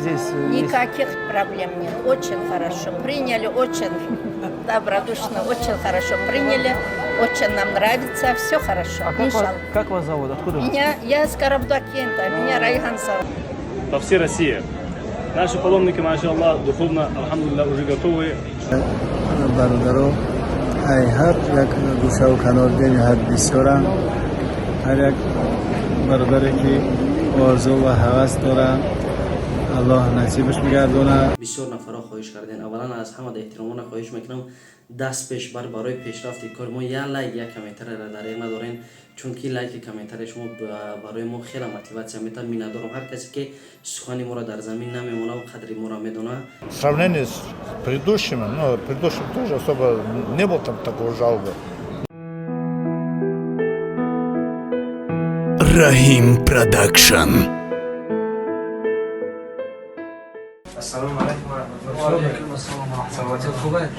здесь есть? Никаких проблем нет. Очень хорошо. Приняли очень добродушно, очень хорошо приняли. Очень нам нравится. Все хорошо. А как вас, Иншаллах. как вас зовут? Откуда вы? Меня, я с Карабудакента, меня Райхан зовут. По всей России. Наши паломники, машаллах, духовно, алхамдулилля, уже готовы. Бародаро ай ҳар як гӯшаву канор бениҳоят бисёранд. Ҳар як бародаре ки орзу ва ҳавас доранд, Аллоҳ насибаш мегардонад. Бисёр нафарҳо хоҳиш кардем. Аввалан, аз ҳамада эҳтиромона хоҳиш мекунам, даст пешбар барои пешрафти кори мо як лайк, як комментарияро дареғ надорем, чунки лайки комментарияи шумо барои мо хеле мотиватсия метавад. Миннатдорам ҳар касе ки сухани моро дар замин намемонад ва қадри моро медонад. В сравнении с предыдущими, ну, предыдущим тоже особо не было там такого жалобы. Раҳим Продакшн. Ассалому алайкум ва раҳматуллоҳ. Саломатият хуб аст?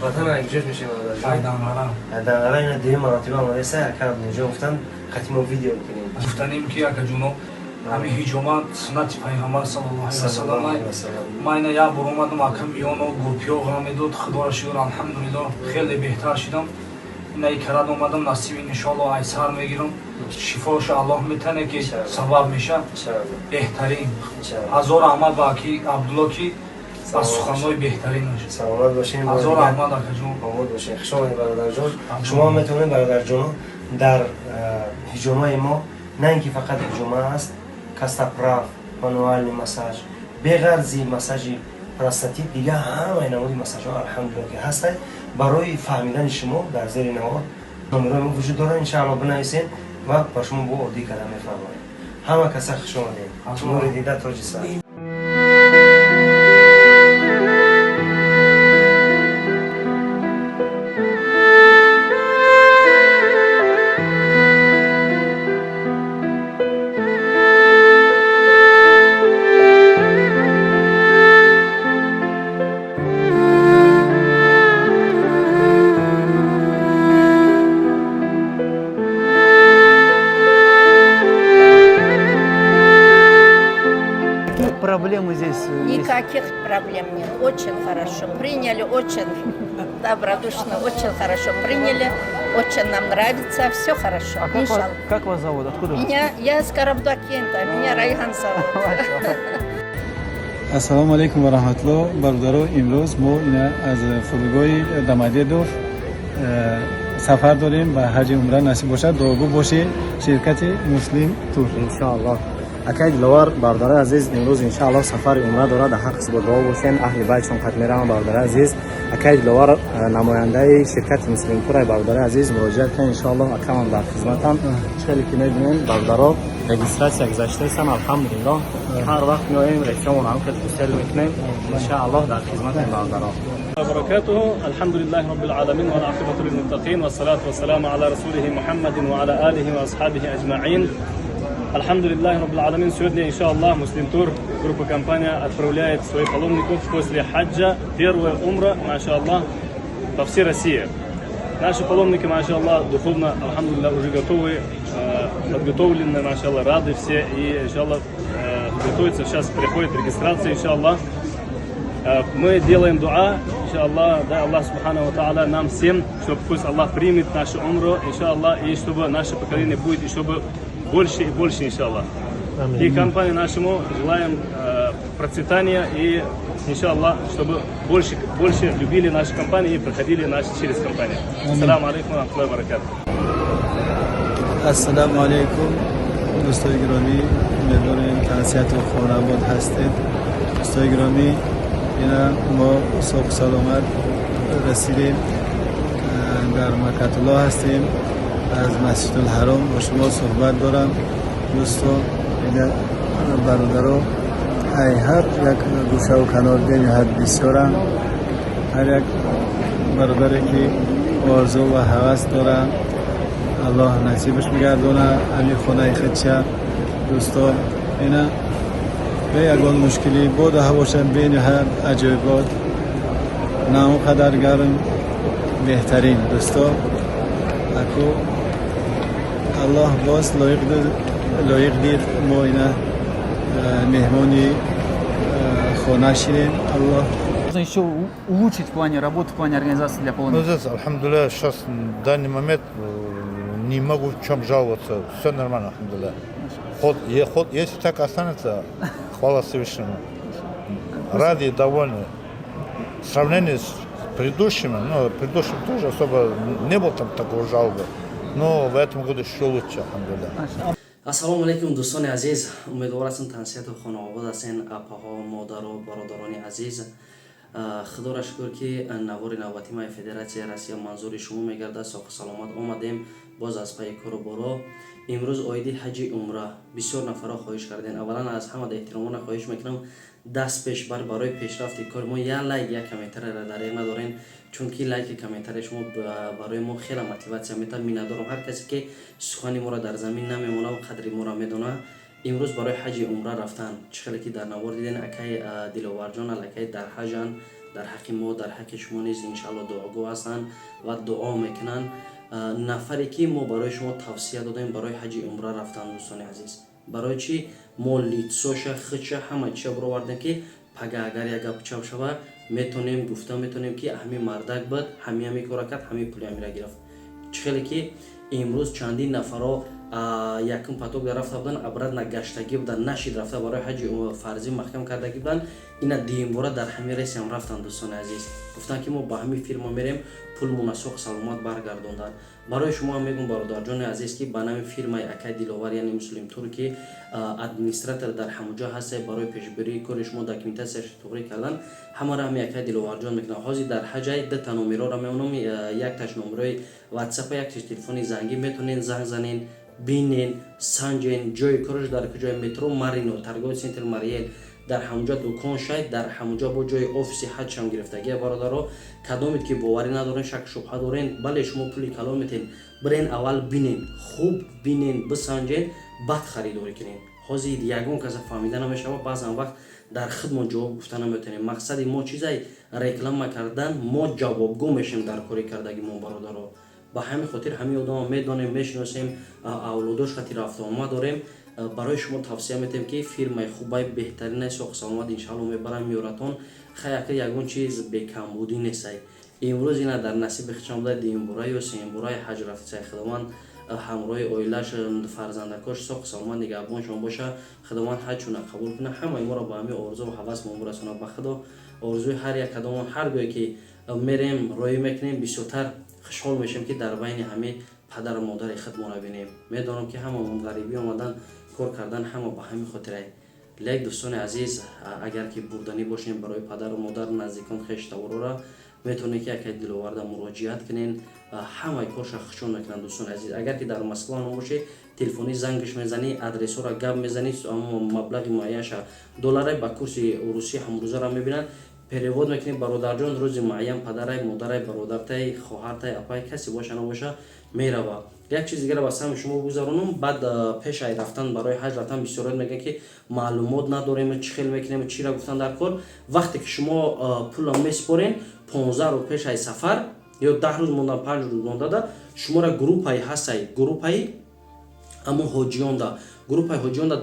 Ватан якҷош мешавем, бародарҷон. Данғара ина дуюм маротиба омадаеса, ака Абдулҷон гуфтанд, хати мо видео бикунем. Гуфтанем ки, акаҷуно, ҳамин ҳиҷома суннати пайғамбар саллаллоҳу алайҳи васаллам. Ман ина як бор омадам, ака, миёно гурпиё ғам медод. Худоро шукр, алҳамдулиллоҳ, хеле беҳтар шидам. Ина икарат омадам, насиби иншоаллоҳ айсар мегирам. Шифоша Аллоҳ метане, ки сабаб меша беҳтарин. Ҳазор раҳмат ба аки Абдулло, ки аз суханҳои беҳтаринаш. Саломат бошем. Ҳазор раҳмат, акаҷон. Омод бошем. Хуш омадед, бародарҷон. Шумо ҳам метавонед, бародарҷоно, дар ҳиҷомаи мо на ин ки фақат ҳиҷома аст, костоправ, мануальный массаж, беғарзи массажи простатит, дигар ҳамаи намуди массажҳо, алҳамдулилла, ки ҳастанд. Барои фаҳмидани шумо дар зери навор номерои мо вуҷуд дорад, иншаалло, бинависед ва ба шумо бо оддӣ карда мефаҳмонем. Ҳама каса хуш омадед. Нури дида, тоҷи сар. Какие проблемы здесь есть? Никаких проблем нет. Очень хорошо. Приняли очень добродушно, очень хорошо приняли. Очень нам нравится. Все хорошо. А как вас, Иншаллах. как вас зовут? Откуда вы? Меня, я с Карабудакента, меня Райхан зовут. Ассалому алайкум ва раҳматуллоҳ, бародаро. Имрӯз мо ина аз фурудгоҳи Домодедово сафар дорем ба ҳаҷи умра. Насиб бошад, дуогӯ бошед ширкати Муслим Тур. Иншоаллоҳ, акай Диловар. Бародарои азиз, имрӯз иншоаллоҳ сафари умра дорад, дар ҳаққи бо дуо бошем, аҳли байтшон қат мераванд. Бародарои азиз, акай Диловар намояндаи ширкати Муслимтура. Бародарои азиз, муроҷиат кунед, иншоаллоҳ, акамам дар хизматам. Хеле ки мебинем, бародаро, регистрация гузаштаистам, алҳамдулиллоҳ. Ҳар вақт меоем, рейсомон ҳам хел гусел мекунем. Иншоаллоҳ, дар хизматем, бародаро. وبركاته. الحمد لله رب العالمين والعاقبة للمتقين والصلاة والسلام على رسوله محمد وعلى آله وأصحابه أجمعين. الحمد لله رب العالمين. Сегодня, إن شاء الله, Муслим Тур, группа компания, отправляет своих паломников после хаджа, первая умра, ما شاء الله, по всей России. Наши паломники, ما شاء الله, духовно, الحمد لله, уже готовы, подготовлены, ما شاء الله, рады все и, إن شاء الله, готовятся. Сейчас приходит регистрация, إن شاء الله. Мы делаем дуа, إن شاء الله, да, Аллах سبحانه وتعالى нам всем, чтобы пусть Аллах примет нашу умру, إن شاء الله, и чтобы наше поколение будет еще бы больше и больше, إن شاء الله. И компании нашему желаем процветания и, إن شاء الله, чтобы больше, больше любили нашу компанию и проходили наши через компанию. السلام عليكم ورحمة الله وبركاته. Ассалому алайкум, дӯстои гиромӣ. Умедворем, тансиҳату хонабод ҳастед. Дӯстои гиромӣ, ина мо соҳу саломат расидем, дар Макатулло ҳастем, аз Масҷидулҳаром бо шумо суҳбат дорам. Дӯсто, ина бародаро ай ҳар як гӯшаву канор бениҳоят бисёранд. Ҳар як бародаре ки орзу ва ҳавас доранд, Аллоҳ насибаш мегардонад ҳамин хонаи худша. Дӯсто, ина бе ягон мушкилӣ, боду ҳавошам бениҳоят аҷоибот, на он қадар гарм, беҳтарин. Дӯсто, аку Аллоҳ боз лоиқ дид, мо ина меҳмони Хона шинем. Аллоҳ. Можно еще улучшить в плане работы, в плане организации для Ну, паломников? здесь, алхамдулилля, сейчас, в данный момент, не могу в чем жаловаться. Все нормально, алхамдулилля. Ход, если так останется, хвала Всевышнему. Рады и довольны. В сравнении с предыдущими, ну, предыдущим тоже особо не было там такого жалобы. Но в этом году еще лучше, алхамдулилля. Ассалому алайкум, дӯстони азиз, умедвор ҳастам, тансиҳату хонаобод ҳастен, апаҳо, модаро, бародарони азиз. Худоро шукр, ки навори навбати маи Федератсияи Россия манзури шумо мегардад. Соҳу саломат омадем боз аз пайи кору боро. Имрӯз оиди ҳаҷи умра бисёр нафарҳо хоҳиш кардем. Аввалан, аз ҳамада эҳтиромона хоҳиш мекунам, даст пеш бар барои пешрафти кори мо як лайк, як комментарияро дареғ надорем, чунки лайки, комментарияи шумо барои мо хеле мотиватсия метавад. Миннатдорам ҳар касе, ки сухани моро дар замин намемонаву қадри моро медонад. Имрӯз барои ҳаҷи умра рафтан, чӣ хеле ки дар навор диден, акай Диловарҷон аллакай дар ҳаҷанд. Дар ҳаққи мо, дар ҳаққи шумо низ иншаалло дуогӯ ҳастанд ва дуо мекунанд. Нафаре ки мо барои шумо тавсия додем барои ҳаҷи умра рафтан, дӯстони азиз, барои чӣ мо лицоша, хича, ҳама чиша бировардем, ки пага агар як гап чап шава, метонем гуфта метонем, ки ҳами мардак буд, ҳами ҳами кора кард, ҳами пули ҳамира гирифт. Чӣ хеле ки имрӯз чандин нафарҳо якум поток дар рафта буданд, обратно гаштагӣ буданд, нашид рафта, барои ҳаҷи фарзӣ маҳкам кардагӣ буданд. Ина дуюмбора дар ҳамин рейсам рафтанд. Дӯстони азиз, гуфтанд, ки мо ба ҳамин фирма мерем, пулмона соғ саломат баргардонданд. Барои шумо ҳам мегӯм, бародарҷони азиз, ки ба нами фирмаи акай Диловар, яъне Муслим Тур, ки администратор дар ҳамуҷо ҳаста, барои пешбирии кори шумо, документатсияш туғрӣ кардан, ҳамаро ҳами акай Диловарҷон мекунад. Ҳозир дар ҳаҷай дута номерора мемонам: якташ номерои ватсапа, якташ телефони зангӣ. Метавонед занг занен, бинен, санҷен. Ҷои кораш дар куҷои? Метро Марино, торговый центр Мариэл, дар ҳамуҷа дукон шай, дар ҳамуҷа бо ҷои офиси ҳаҷшам гирифтагия. Бародаро, кадомед ки боварӣ надорен, шак шубҳа дорен, бале, шумо пули калон метен, бирен, аввал бинен, хуб бинен, бисанҷен, баъд харидорӣ кунен. Ҳозир ягон каса фаҳмида намешава, баъзан вақт дар худмон ҷавоб гуфта наметавонем. Мақсади мо чизай реклама кардан, мо ҷавобгӯ мешем дар кори кардагимон, бародаро. Ба ҳамин хотир ҳамин одама медонем, мешиносем, авлодош хати рафтуомад дорем. Барои шумо тавсия метиҳем, ки фирмаи хубай, беҳтаринай, соғ саломат иншаалло мебарам, меёратон. Хаяка ягон чиз бекамбудӣ нестай. Имрӯз ина дар насиби хичам буда, дуюмбора ё сеюмбораи ҳаҷ рафтисай. Худованд ҳамроҳи оилаш, фарзандакош соғ саломат нигаҳбоншон боша. Худованд ҳаҷшона қабул куна, ҳамаи моро ба ҳамин орзу ва ҳавас мо бирасона. Ба Худо орзуи ҳар як кадомон, ҳар гоҳе ки мерем, роҳӣ мекунем, бисёртар хушҳол мешем, ки дар байни ҳамин падару модари худмонро бинем. Медонам, ки ҳамамон ғарибӣ омадан, кор кардан, ҳама ба ҳамин хотирай. Лек, дӯстони азиз, агар ки бурданӣ бошем барои падару модар, наздикон, хештаворора, метавонед, ки акай Диловарда муроҷиат кунен, ҳамаи корша хушон мекунанд. Дӯстони азиз, агар ки дар Москва бошед, телефонӣ зангш мезанӣ, адресҳоро гап мезанӣ, маблағи муайянша долларай ба курси русӣ ҳамрӯзаро мебинанд, перевод мекунӣ. Бародарҷон, рӯзи муайян падарай, модарай, бародартай, хоҳартай, апай, касе боша набоша, мерава. Як чиз дигара ба сами шумо гузаронам. Баъд пешай рафтан, барои ҳаҷ рафтан, бисёрот мегӯянд, ки маълумот надорем, чӣ хел мекунем, чира гуфтан дар кор. Вақте ки шумо пулро месупорен, 15 рӯз пешай сафар ё 10 рӯз мондан, 5 рӯз мондада, шуморо группаи ҳастай, группаи ҳамон ҳоҷионда, группаи ҳоҷионда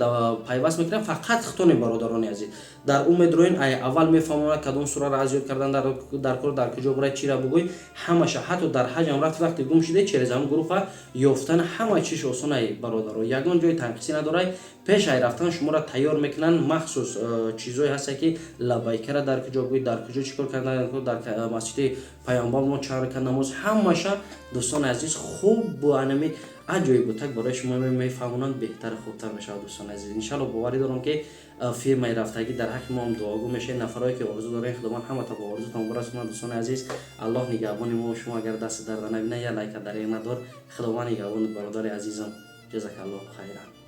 пайваст мекунам. Фақат хитоне, бародарони азиз, дар ӯ медроен, ай аввал мефаҳмонад, кадом сураро аз ёд кардан дар кор, дар куҷо бурай, чира бугӯй, ҳамаша. Ҳатто дар ҳаҷам рафти, вақте гум шиде, через ҳамон группа ёфтан ҳама чиш осонай. Бародаро, ягон ҷои танқисӣ надорай. Пеш ай рафтан шуморо тайёр мекунанд. Махсус чизое ҳаста, ки лабайкара дар куҷо гӯй, дар куҷо чӣ кор кардан, дар масҷиди Паёмбар мо чанд ракат намоз, ҳамаша, дӯстони азиз, хуб бо анами аҷоиботак барои шумо мефаҳмонанд, беҳтару хубтар мешавад. Дӯстони азиз, иншалло, боварӣ дорам, ки фирмаи рафтагӣ дар ҳаққи мо ҳам дуогӯ мешавед. Нафарое ки орзу дорем, Худованд ҳамата ба орзутон бирасонад. Дӯстони азиз, Аллоҳ нигаҳбони мо шумо. Агар дасти дарда набина, як лайка дареғ надор. Худованд нигаҳбонат, бародари азизам. Ҷазакаллоҳу хайран.